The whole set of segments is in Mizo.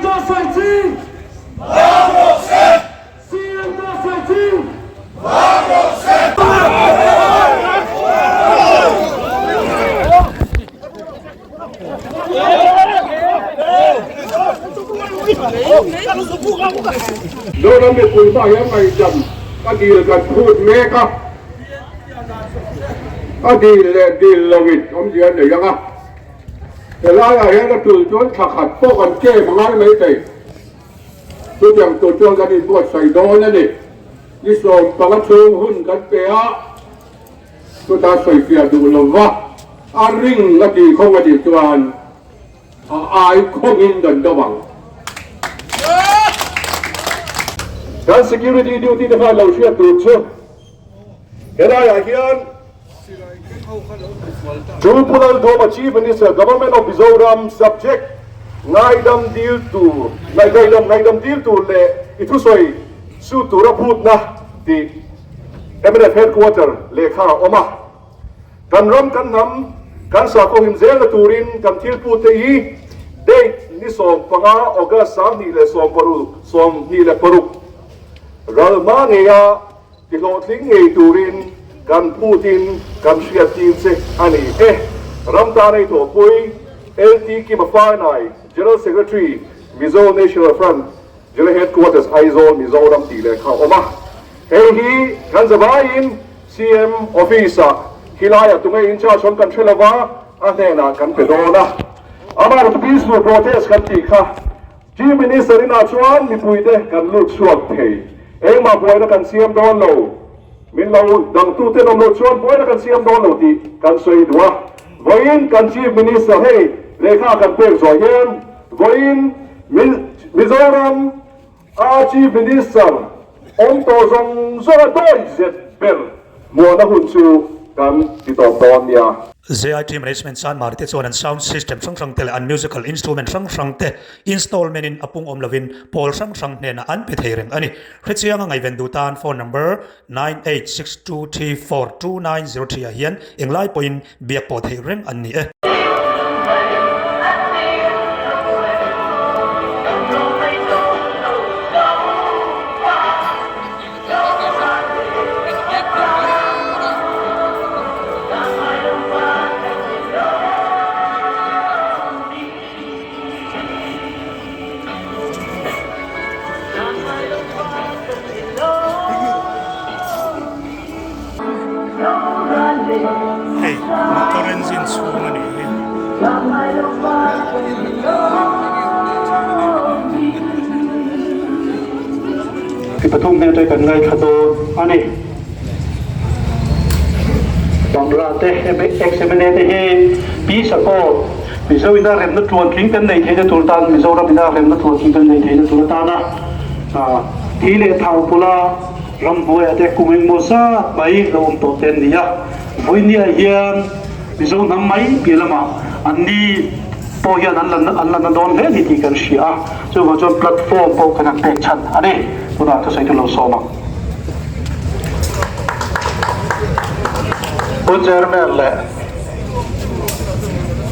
Daw sawi chi! Vang rawh se! CM daw sawi chi! Vang rawh se! Zoram mipui pawh hian ngaihdam a dil kan phut mek a, a dil leh dil loin awmzia a nei ang a, helaiah hian a tul chuan thla khat pawh kan kem a ngai maithei. Chutiang tur chuan kan inbuatsaih dawn a ni. Ni 15 chhung hun kan pe a. Chutah sawifiah duh lova a ring a tih khawng a nih chuan a ai khawngin kan do ang. Kan security duty te khan lo hriat tur chu helaiah hian Chu Pu Lalduhoma Chief Minister Government of Mizoram subject ngaidam dil tur ngaihdam ngaihdam dil tur leh i thusawi sut tura phutna tih Mnf Headquarter lehkha a awm a, kan ram kan hnam kan sakhaw him zelna turin kan thilpute hi date ni 15 August 2026 ral hma ngeia tihlawhtling ngei turin kan phutin kan hriattir che a ni e. Ram tan ei thawhpui LT Kima Farnai, General Secretary, Mizo National Front, General Headquarters Aizawl, Mizoram tih lehkha a awm a. Hei hi kan zavaiin CM Office ah khilaiah tunge in charge awm kan hre lova, a hnenah kan pe dawn a. Amaherawhchu peaceful protest kan tih kha Chief Minister inah chuan mipuite kan lut chhuak thei. Engmah buaina kan siam dawn lo, min lo dangtute an awm loh chuan buaina kan siam dawn lo tih kan sawi duh a. Vawiin kan Chief Minister hei lehkha kan pek zawh hian vawiin Mizoram A Chief Minister awm tawh zawng zawng a dawi zet ber hmuahna hun chu kan ti tawp dawn nia. ZIT Management Sanmari te chuan an sound system hrang hrang te leh an musical instrument hrang hrang te installment in a pung awm lovin pawl hrang hrang hnenah an pe thei reng a ni. Hrechianga ngaihven duh tan phone number 9862342903 ah hian englai pawhin biak pawh theih reng an ni e. Hei motor engine chhung a nih hi. Mi pathum hmel te kan ngaithla dawn a ni. Bangla te ex-MLA te hi Pi Sakawt Mizo ina remna tluantling kan nei theihna tur tan Mizoram ina remna tluantling kan nei theihna tur atana thi leh thau pawla ramhnuaia te kum engmaw zat mai lo awm tawh te an ni a. Vawinia hian Mizo hnam mai piah lamah an ni pawh hian an la an la na dawn hle a ni tih kan hria a, chuvang chuan platform pawh kan han pek chhan a ni. Tunah thusawi chu lo sawm ang. Pu Chairman leh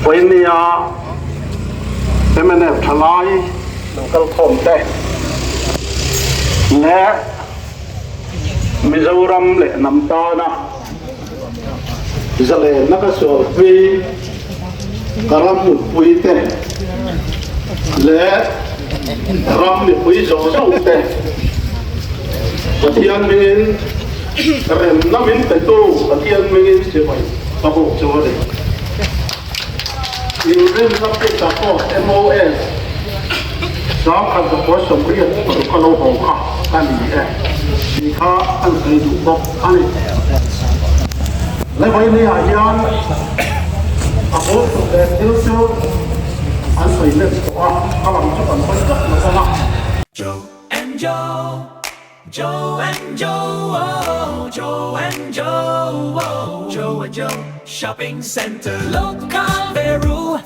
Vawinia mnf thalai lo kal khawm te leh Mizoram leh hnam tana zalenna ka sualpui ka ram mutpui te leh ram mipui zawng zawng te Pathian hmingin remna min petu Pathian hmingin chibai ka buk chu a ni. Inrinna pek ah pawh MOS 1986 a lo haw kha a ni e tih kha an sawi duh bawk a ni. Levaini ah hian a bul tuk leh thil chu an sawi let tawh a, a lam chu kan hawi tlat lo ang a. Joe and Joe, Joe and Joe, oh, Joe and Joe, oh, Joe and Joe Shopping Centre, Local Veru,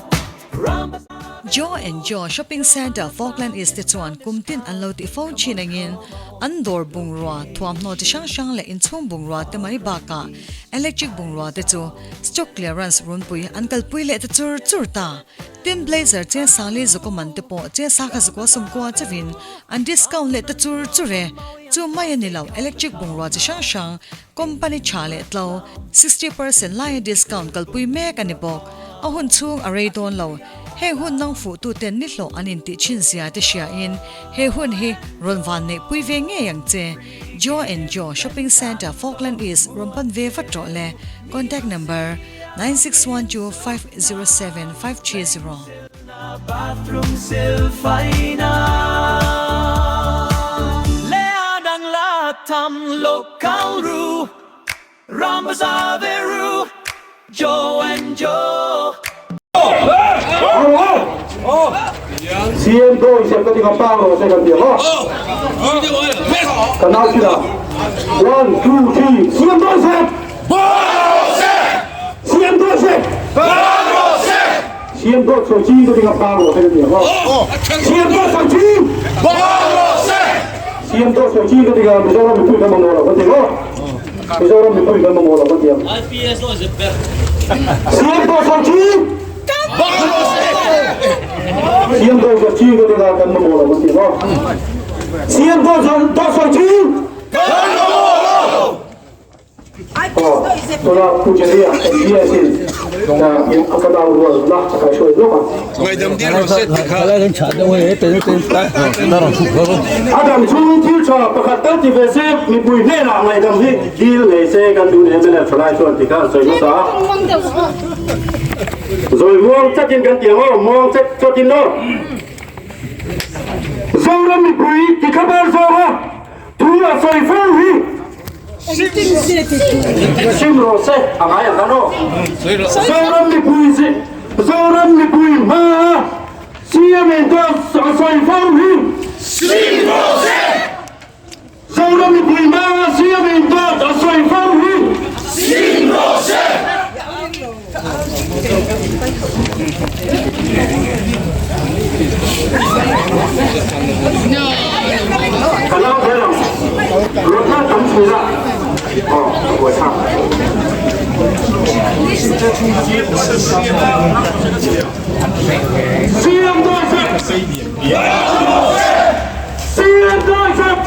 Ram Bazaar. Joe and Joe Shopping Centre Falkland East te chuan kum tin an lo tih fo thin angin an dawr bungrua, thuamhnaw chi hrang hrang leh inchhung bungrua te mai bakah electric bungrua te chu stock clearance runpui an kalpui leh ta chur chur ta. Tin blazer che sali zukaw man te pawh che sakha zukaw sawmkua chauhin an discount leh ta chur chur e. Chu mai a ni lo, electric bungrua chi hrang hrang company tha leh tlo 60% laia discount kalpui mek a ni bawk. A hun chhung a rei dawn lo. Heng hun nang fuh tuten ni hlawh an intih thin zia te hriain he hun hi rawn van neihpui ve ngei ang che. Joe and Joe Shopping Centre Falkland East rawn pan ve vat rawh le. Contact number, 9612 507 530. Bathroom silfaina leh dang la tham local ru Ram Bazaar ve ru Joe and Joe. CM Dawi siam ka ti ngam pang rawh se kan ti ang aw. Ka nau thin a. One, two, three, CM Dawi siam! CM Dawi siam! CM Dawi sawi ching ka ti ngam pang rawh se kan ti ang aw. CM Dawi sawi ching! CM Dawi sawi ching ka ti ngam Mizoram mipui kan mamawh lo kan ti ang aw. Mizoram mipui kan mamawh lo kan ti ang. CM Dawi sawi ching! CM Dawi sawi ching ka ti ngam kan mamawh lo kan ti ang aw. CM Dawi sawi ching! Tuna Pu Jerry-a MPS in a ka nau rual la a kaihruai lawk a. A dam chhung thil tha pakhat tal ti ve se mipui hnenah ngaihdam hi dil ngei se kan duh ni MLA thalai chuan ti kha an sawi hmasa a. Zawi muang chatin kan ti ang aw, muang chat chatin aw. Zoram mipui ti kha ber zawk a. Thu a sawi fo hi sim rawh se a ngai ang khan aw. Zoram mipui Zoram mipui hma a CM in dawt a sawi fo hi sim rawh se. Zoram mipui hma a CM in dawt a sawi fo hi sim rawh se. Ka nau zel ang. Rawtna tam thin a. Aw, a buai thlak. CM Dawsek! CM Dawsek!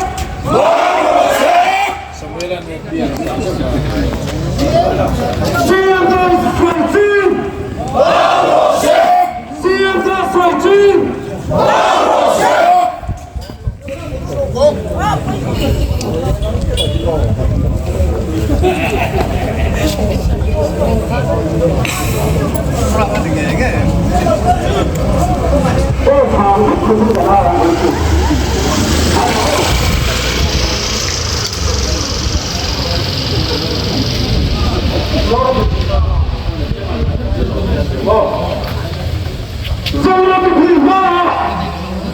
Zoram mipui hma!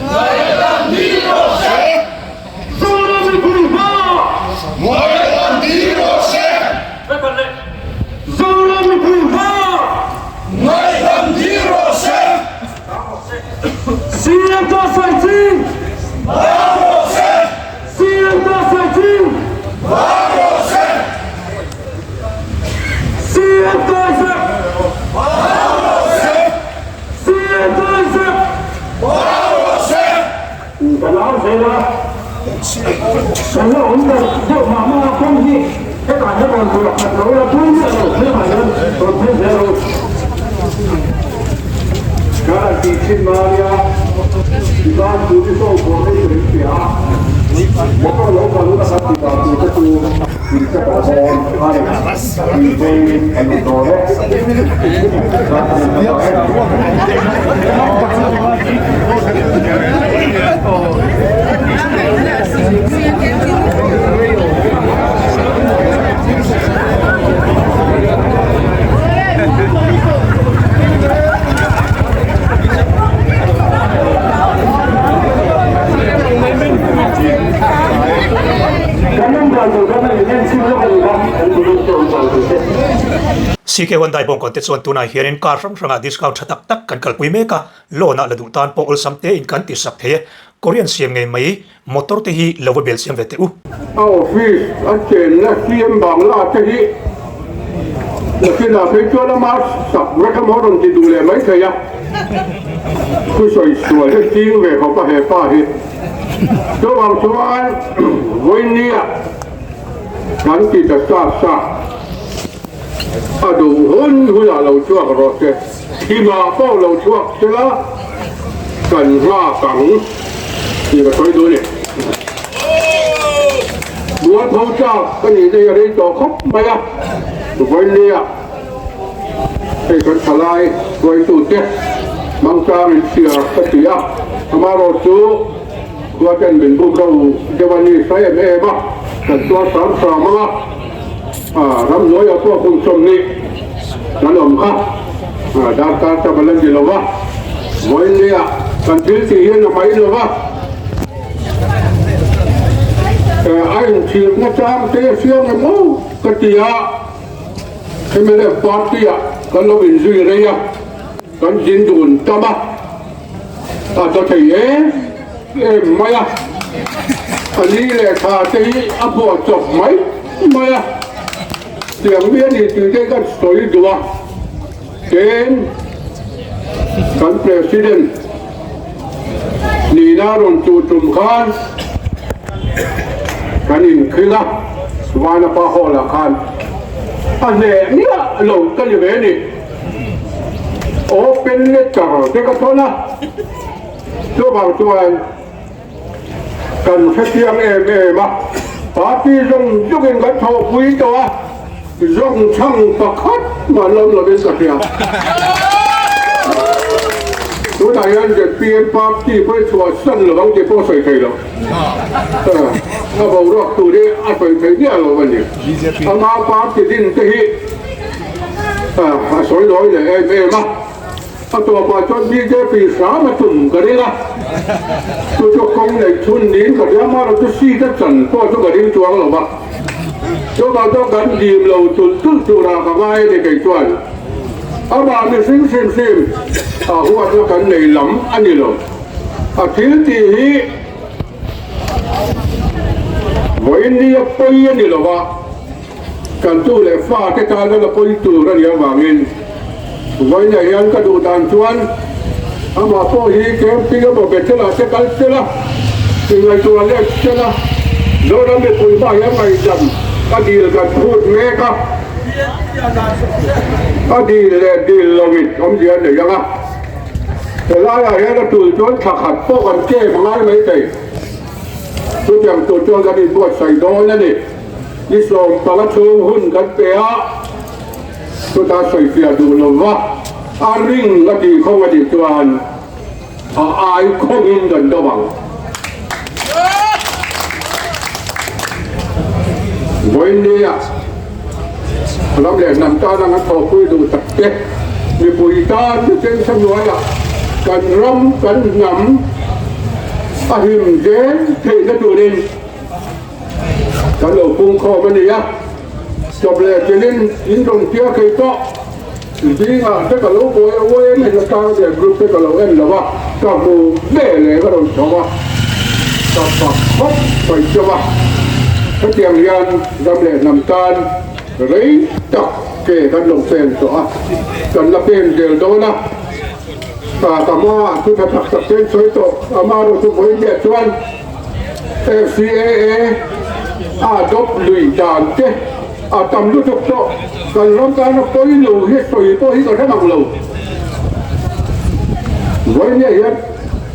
Ngaihdam ni rawh se! Zoram mipui hma! Ngaihdam ni rawh se! Zoram mipui hma! Ngaihdam ni rawh se! CM ta sai chi! Bang rawh se! CM ta sai chi! Bang rawh se! CM ta se! Bang rawh se! CM ta se! Bang rawh se! Ka nau zel a, kan la awm deuh deuh mah mah a kawng hi hetah hian rawn buah khat lo la pui miah lo hlemah hian rawn phei zel rawh u. Kan han tih thin Maria, tichuan chu ni saw pawh nei tur in hria a, motor lo kal hun a kan tih dan tur te chu in hre tawh dawn a ni, tih pheiin a lut dawn e. Kan han in hre tawh e. CK Hyundai bawngkawn te chuan tunah hianin car hrang hrangah discount tha tak tak kan kalpui mek a, loan ah la duh tan pawh awlsam tein kan ti sak thei e. Korean siam ngei mai motor te hi lo va bel siam ve teh u. A office a chenna CM Bangla te hi nakinah phei chuan ama sak vek emaw rawn ti duh leh mai thei a, thusawi sual hi ching ve khawp a he pa hi. Chuvang chuan vawinia kan ti ta sa sa a duh hun hunah lo chhuak rawh se. Thimah pawh lo chhuak sela kan nghak ang tih ka sawi duh a ni. Mualpho chak ka nih na hi a rei tawh khawp mai a, vawinia hei kan thalai hruaitute hmangchang in hria ka ti a, amaherawh chu khua ten min bum ro deuh a ni sa em em a, kan tuar hram hram ang a. Ramhnuaiah pawh kum 20 kan awm kha darkar ta bal a ni lo va, vawiinnia kan thil tih hian a mai lo va, a inchhirna chang te a siam em aw ka ti a, mnf party-ah kan lo inzui rei a, kan zin dun tam a, a tla thei em em mai a, a ni leh tha te hi a phuah chawp mai mai a, tiang mi a ni tih te ka sawi duh a, tin kan president nihna rawn chuh tum khan kan inkhil a, Vanapa hall ah khan a hneh miah lo ka ni ve a ni. Open letter te ka thawn a, chuvang chuan kan hrechiang em em a, party zawng zawngin kan thawhpui tawh a, zawng chhang pakhat mah lawm lovin ka hria. Tunah hian zpm party pawh i chhuahsan lo ang tih pawh a sawi thei lo. A boruak tur hi a sawi thei miah lo a ni. Ama party din te hi A sawi lawi leh em em a, a tawpah chuan bjp hram a tum ka ring a, chu chu kawng neih chhun niin ka hria, amaherawh chu seat a chan pawh chu ka ring chuang lo va, chuvang chuan kan dim lo tulh tulh turah ka ngai a ni kei chuan amah mihring hrim hrim a huatna kan nei lam a ni lo, a thil tih hi vawiin ni a pawi a ni lo va. Kan tu leh fa te tan a la pawi tur a nih avangin vawiinah hian ka duh dan chuan amah pawh hi camping emaw Bethel-ah te kal sela, inngaihtuah let sela, Zoram mipui hma hian ngaihdam a dil kan phut mek a, a dil leh dil loin awmzia a nei ang a, helaiah hian a tul chuan thla khat pawh kan kem a ngai maithei, chutiang tur chuan kan inbuatsaih dawn a ni. Ni 15 chhung hun kan pe a, chutah sawifiah duh lo va, a ring a tih khawng a tih chuan a ai khawngin kan do ang. Vawiinnia ram leh hnam tan anga thawhpui duh tak te, mipui tan chen hnuaiah kan ram kan hnam a him zel theihna turin, Kan lo pung khawm a ni a, chawp leh chilhin in rawn tia thei tawh. Zingah te ka lo buai a, YMA tang leh group te ka lo en lo a, ka hmu ve leh ka rawn chho a, ka fak khawp mai chauh a. Hetiang hian ram leh hnam tan rei tak ke kan lo pen tawh a, kan la pen zel dawn a. Ka hmaah thu tha tak tak te an sawi tawh, amaherawhchu chu vawiin leh chuan, FCAA a adopt lui dan te a tam lutuk tawh, kan ram tana pawi lo hi sawi pawh hi ka hre mang lo. Vawinia hian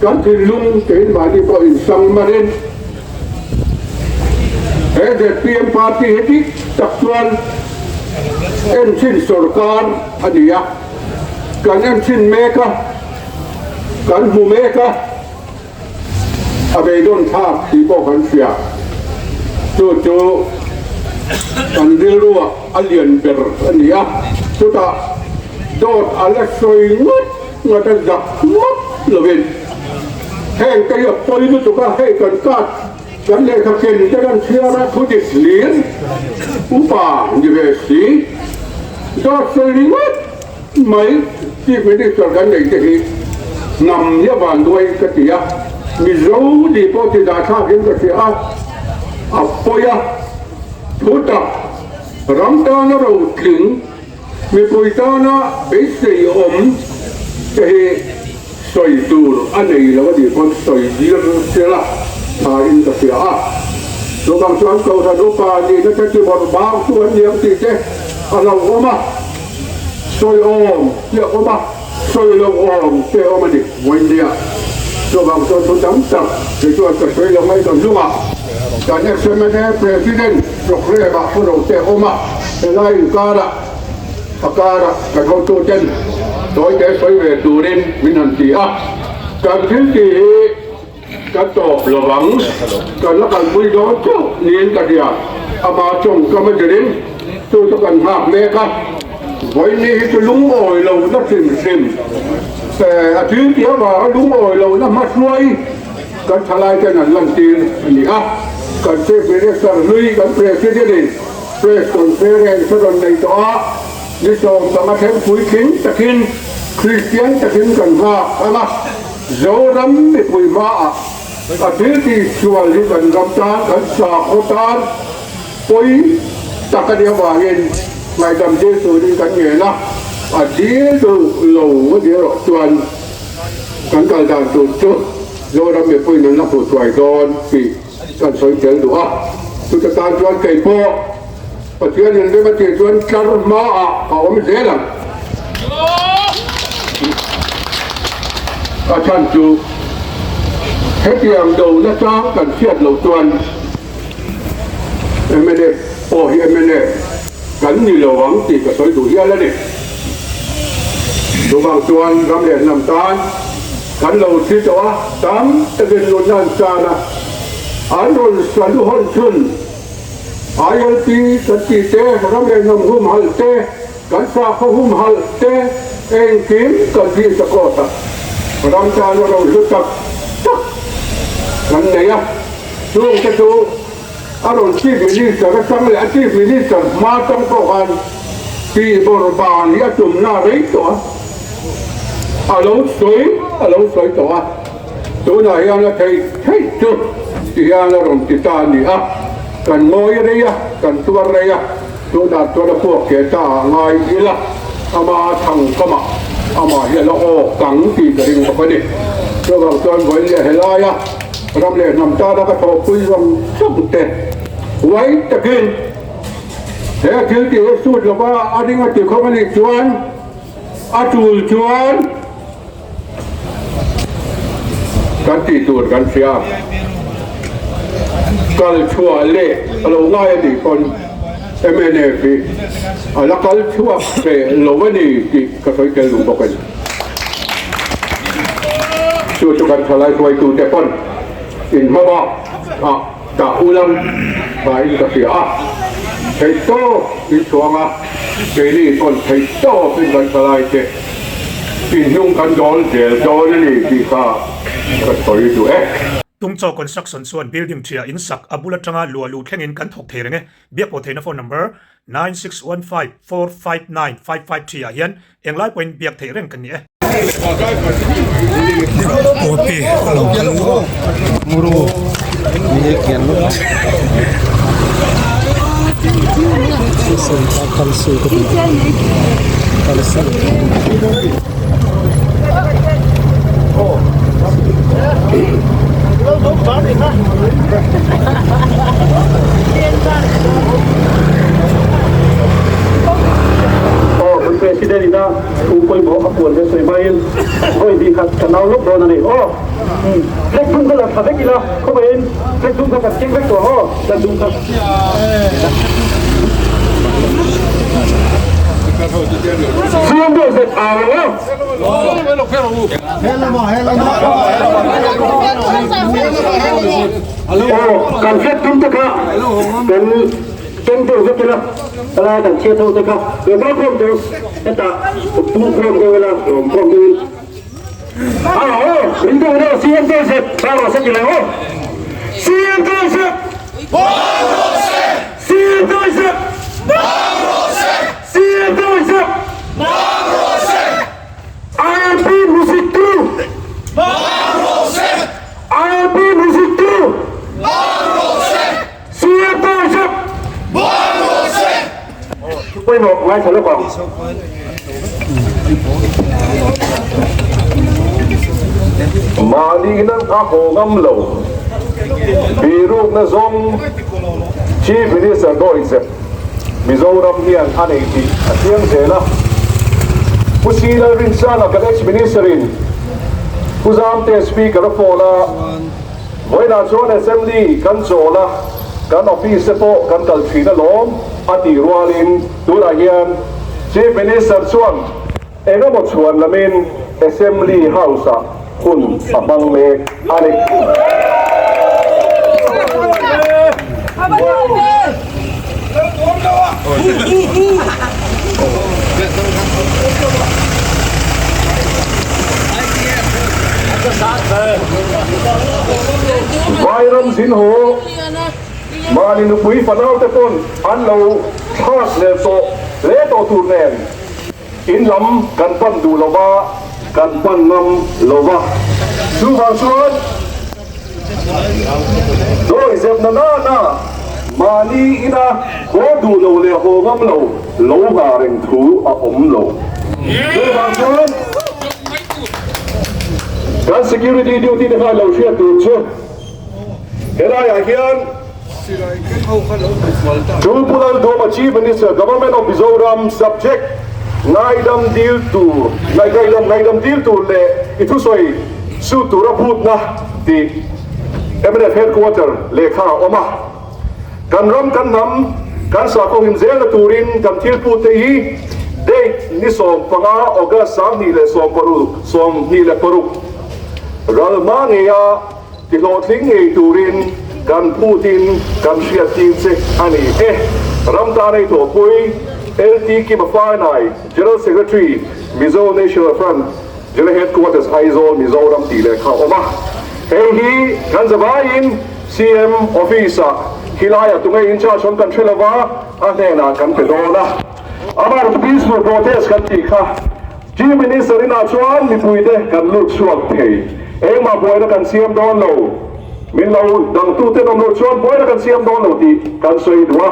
kan thinlung keimahni pawh insang marin he zpm party hi dik tak chuan enchhin sorkar a ni a, kan enchhin mek a, kan hmu mek a. A beidawn thlak tih pawh kan hria. Chu chu kan rilruah a lian ber a ni a, chutah dawt a la sawi ngawt ngawt a zak mawp lovin heng te hi a pawi lutuk a, hei kan card kan lehkha ken te kan chhiar a thu dik hlir upa ni ve si. Dawt sawi ringawt mai Chief Minister kan neih te hi hnam hi a vanduai ka ti a, Mizo tih pawh ti dah thlakin ka hria a, a pawi a, thu tak ram tana rotling mipui tana beisei awm te hi sawi tur a nei lo a nih pawn sawi zir sela tha in ka hria a. Chuvang chuan Kohhran upa nihna te tibawrh bang chu an niang tih te a hlauhawm a, sawi awm te a awm a, sawi lo awm te a awm a ni vawinia. Chuvang chuan thu tam tak kei chuan ka sawi lo mai dawn hnungah kan XMNA President programme ah pu Rote a awm a, helai inkarah a karah kan hotuten tawite sawi ve turin min han ti a, kan thil tih hi ka tawp lo vang, kan la kalpui dawn chauh niin ka hria, ama tawngkam a zirin chu chu kan nghak mek a, vawiin hi chu lungawi lo na hrim hrim a thil tih avanga lungawi lo na hmahruai kan thalai ten an lantir a ni a, kan Chief Minister hlui kan President in Press conference a rawn nei tawh a, ni 15 thleng puitling takin Kristian takin kan nghak ang a, Zoram mipui hmaah a thil tih sual hi kan ram tan, kan sakhaw tan pawi tak a nih avangin ngaihdam dil turin kan ngen a, a dil duh lo a nih erawh chuan kan kal dan tur chu Zoram mipuiin an la hmuh thuai dawn tih kan sawi tel duh a, chuta tan chuan kei pawh Pathian in rem a tih chuan tlar hmaah ka awm zel ang. A chhan chu hetiang do nachang kan hriat loh chuan mnf pawh hi mnf kan ni lo ang tih ka sawi duh hial a ni. Chuvang chuan ram leh hnam tan kan lo thi tawh a, tam takin nunna an chan a, an rawn salu hawn chhun ILP kan tih te, ram leh hnam humhalh te, kan sakhaw humhalh te engkim kan thih ta kawt a, ram tana ro hlu tak tak kan nei a, chung te chu a rawn Chief Minister atang leh a Chief Minister hma atang pawh khan tih bawrhban hi a tumna a rei tawh a, a lo sawi a lo sawi tawh a, tunah hian a theih theih chu ti hian a rawn ti ta a ni a, kan ngawi rei a, kan tuar rei a, tunah chuan a puak ke ta ah ngai ila, ama thang kamah amah hi a la awk ang tih ka ring bawk a ni. Chuvang chuan vawiin leh helai a. Ram leh hnam tana ka thawhpui zawng zawng te huai takin he thil tih hi sut lova a ring a ti khawm a nih chuan a tul chuan kan tih tur kan hria kal chhuah leh a lo ngai a nih pawn mnf hi a la kal chhuak ve lo a ni tih ka sawi tel duh bawk a ni. Chu chu kan thalai hruaitute pawn inhma bak ah tah ulam thain ka hria a, theihtawp in chuang a, keini pawn theihtawp in kan thalai te inhnung kan dawl zel dawn a ni tih kha ka sawi duh e. Tungchaw Construction chuan building ṭhia in sak a bul aṭanga luah luh thlengin kan thawk thei reng e. Biakpawh theihna phone number 9615459553 ah hian englai pawhin biak theih reng kan ni e. Poppy a lo kal Aw kan President ina thu pawimawh a puan ve sawi hmain vawi hnih khat kan au lawk dawn a ni. Aw flag dum kha la tha vek ila khawvaiin flag dum kha kan keng vek tawh ang aw flag dum kha. Siam deuh zet au ang aw. Aw kan flag dum te kha kan keng deuh vek ila helai kan chhiat ho te kha lo kal khawm deuh hetah pum khawm deuh ila lawm khawm deuh in aw aw ring deuh deuh CM Joseph ba rawh se ti lo aw CM Joseph CM Joseph CM Joseph. Ngaithla lawk ang. Mahni in a haw ngam lo. Birukna zawng Chief Minister Dawizep Mizoram hian a nei tih a chiang zel a. Pu Si Lalrinsanga kan ex-Minister in Pu Zamte Speaker a phone a, Vawiinah chuan Assembly kan chawl a, kan office te pawh kan kal thin alawm a tih rualin tunah hian Chief Minister chuan eng emaw chhuan lamin Assembly House-ah hun a hmang mek a ni. Vairam zin haw mahni nupui fanaute pawn an lo thlak leh tawh hle tawh tur nen in lam kan pan duh lo va, kan pan ngam lo va. Chuvang chuan dawihzep na nana mahni ina haw duh lo leh haw ngam lo lo nghah reng thu a awm lo. Chuvang chuan kan security duty te khan lo hriat tur chu helaiah hian Chu Pu Lalduama Chief Minister Government of Mizoram subject ngaidam dil tur ngaidam ngaidam dil tur leh i thusawi suit tura phutna tih mnf headquarter lehkha a awm a. Kan ram kan hnam kan sakhaw him zelna turin kan thil pute hi date ni 15 August 2026 ral hma ngeia Ti hlawhtling ngei turin kan phutin kan hriattir che a ni e. Ram tan ei thawhpui LT Kima Fainai, General Secretary, Mizo National Front, General Headquarters, Aizawl, Mizoram tih lehkha a awm a. Hei hi kan zavaiin CM Office-ah khilaiah tunge in charge awm kan hre lova, a hnenah kan pe dawn a. Amah peaceful protest kan tih kha. Chief Minister inah chuan mipuite kan lut chhuak thei. Engmah buaina kan siam dawn lo. Min lo dangtute awm loh chuan buaina kan siam dawn lo tih kan sawi duh a.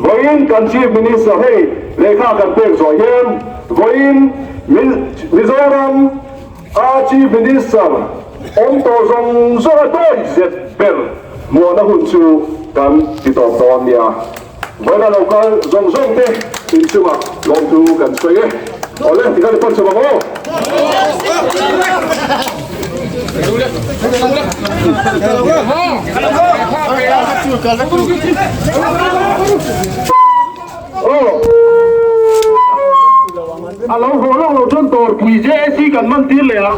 Vawiin kan Chief Minister hei lehkha kan pek zawh hian vawiin Mizoram a Chief Minister awm tawh zawng zawng a dawi zet ber hmuahna hun chu kan ti tawp dawn nia. Vawiin a lo kal zawng zawng te inchungah lawmthu kan sawi e. Awle, tikhan i pan chho ang aw. A lo haw lawk lo chuan dawrpui JAC kan man tir leh a.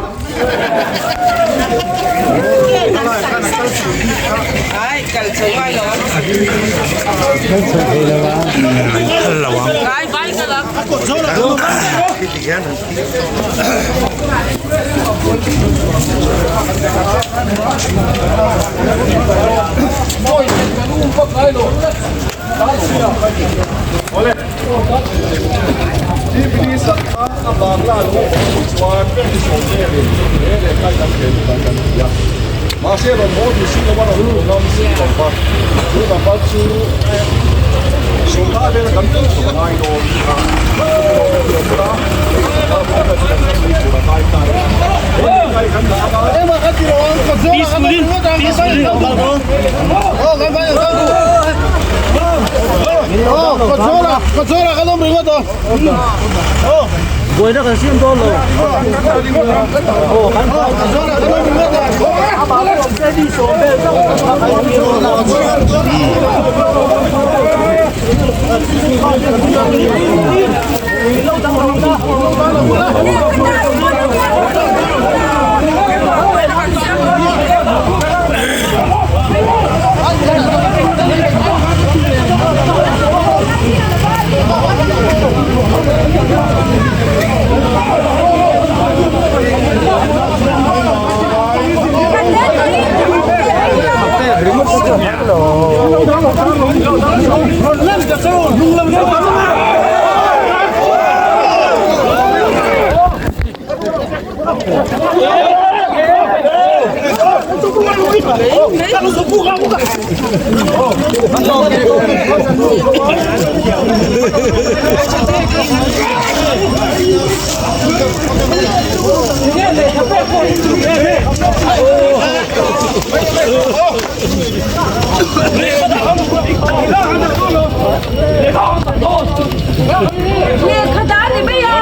Lehkha ni mai a,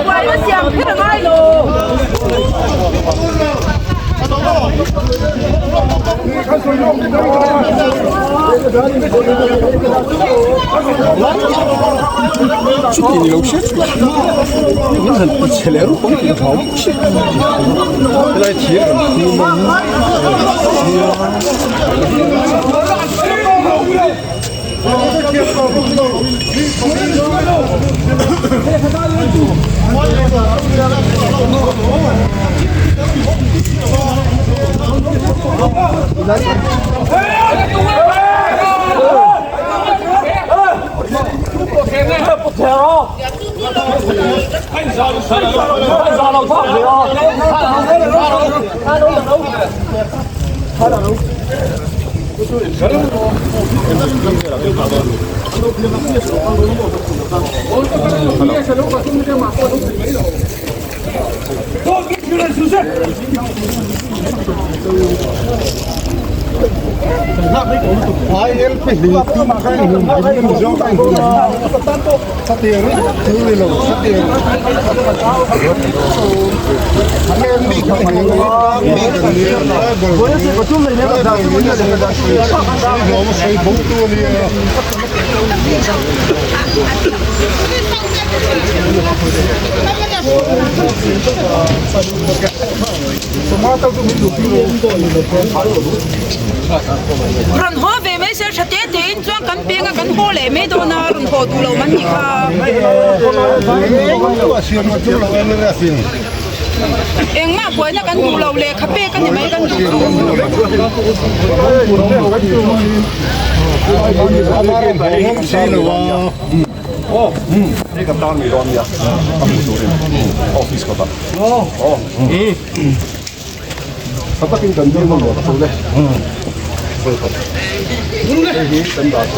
buaina siam kher a ngai lo. Chuti ni lo hriat chu min han ti chhe leh rup ang tih ka hlau bawk si. Helai thir kan phum a Rawn haw ve mai se tha te te in chuan kan peng a kan haw leh mai dawn a rawn haw duh lo man ni kha. Engmah buaina kan duh lo lehkha pek a ni mai kan duh chu.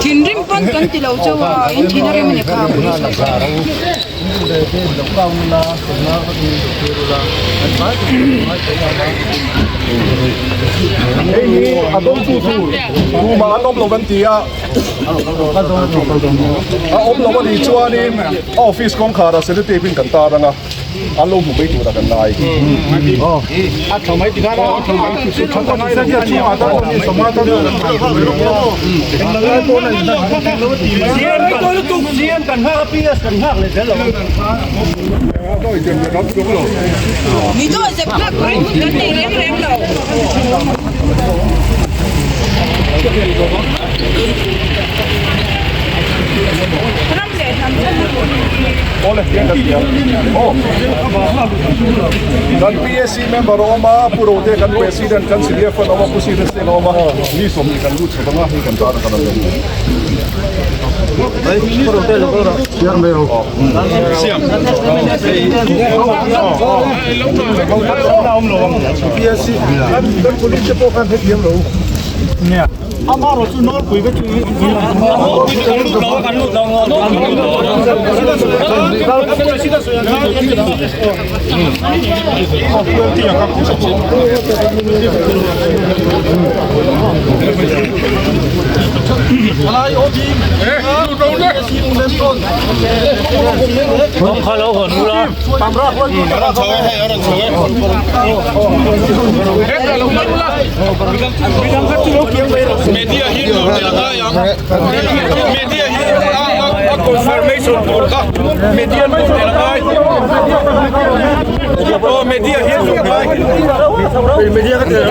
Thinrim pawn kan ti lo chauh a, in thin a rem a ni kha police ho kha. Hei hi a dawngtu tur tumah an awm lo an ti a, a awm lo a nih chuanin a office kawngkharah sellotape in kan tar ang a. An lo hmu mai tura kan lai. Mi dawi zep hlak turin hun kan nei reng reng lo. Ram leh hnam chhan Kan PAC member a awm a, Pu Rote kan President kan Senior Fund a awm a, Pu Sir Seng a awm a, mi 20 kan lut chho vang a, hei kan tan a kan lo. Media hi lo tel ngai ang media hi a confirmation tur kha media lo tel ngai aw media hi lo ngai media ka tel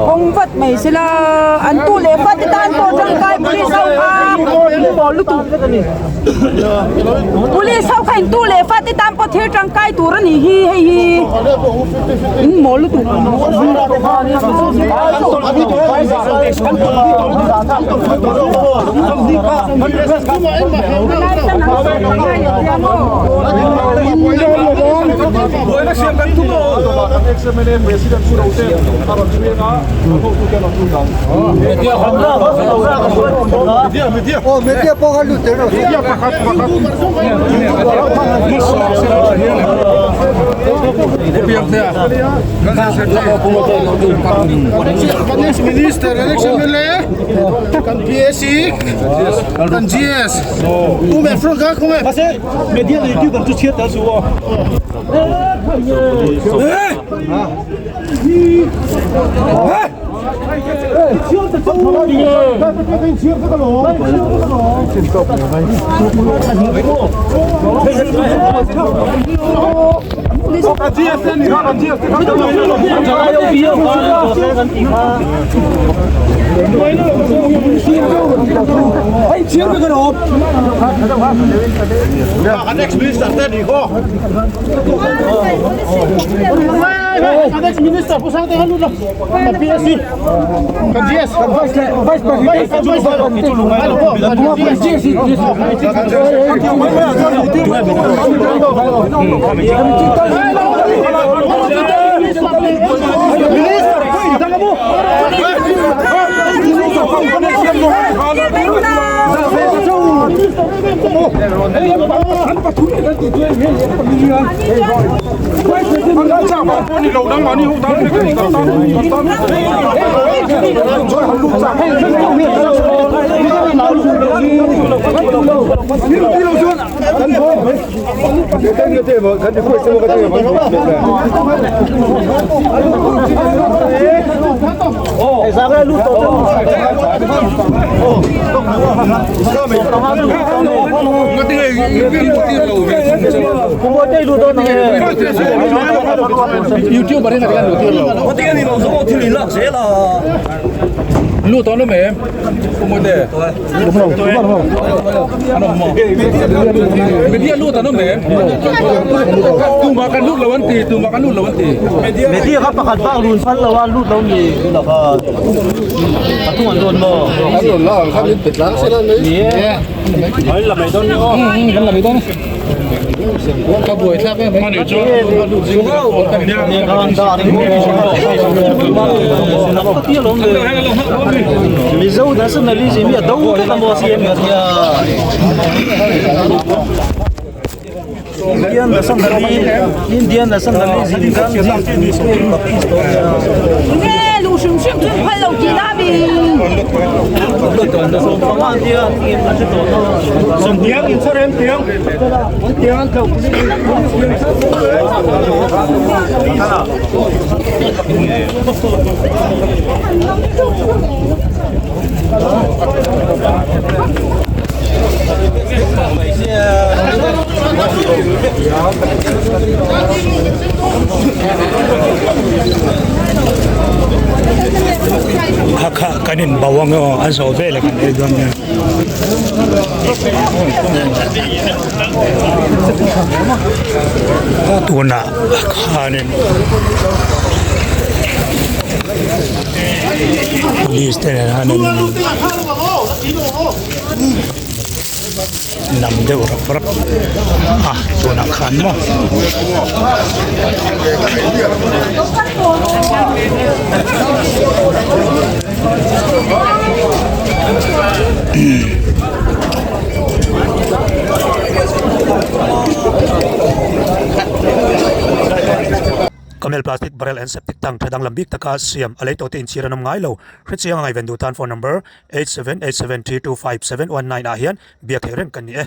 Hawng vat mai sela an tu leh fa te tan pawh tangkai police ho kha pawh lutuk police ho kha in tu leh fa te tan pawh thil tangkai tur a nih hi hei hi in mawl lutuk. Minister election mla kan PAC kan GS tu me front ka khawnge media leh youtuber chu chhiat tel suh aw. Nge luh hrim hrim chu phal lo tih na mi. Kha kha kan in bauh ang aw a zawh veleh kan ei dawn nia. Tunah khanin police te nen hian an lam deuh rap rap a tunah khan maw. Camel plastic barrel and septic tank tha danglam bik taka siam a lei tawh te inchhir an awm ngai lo. Hrechiang a ngaihven duh tan phone number 8787325719 ah hian biak theih reng kan ni e.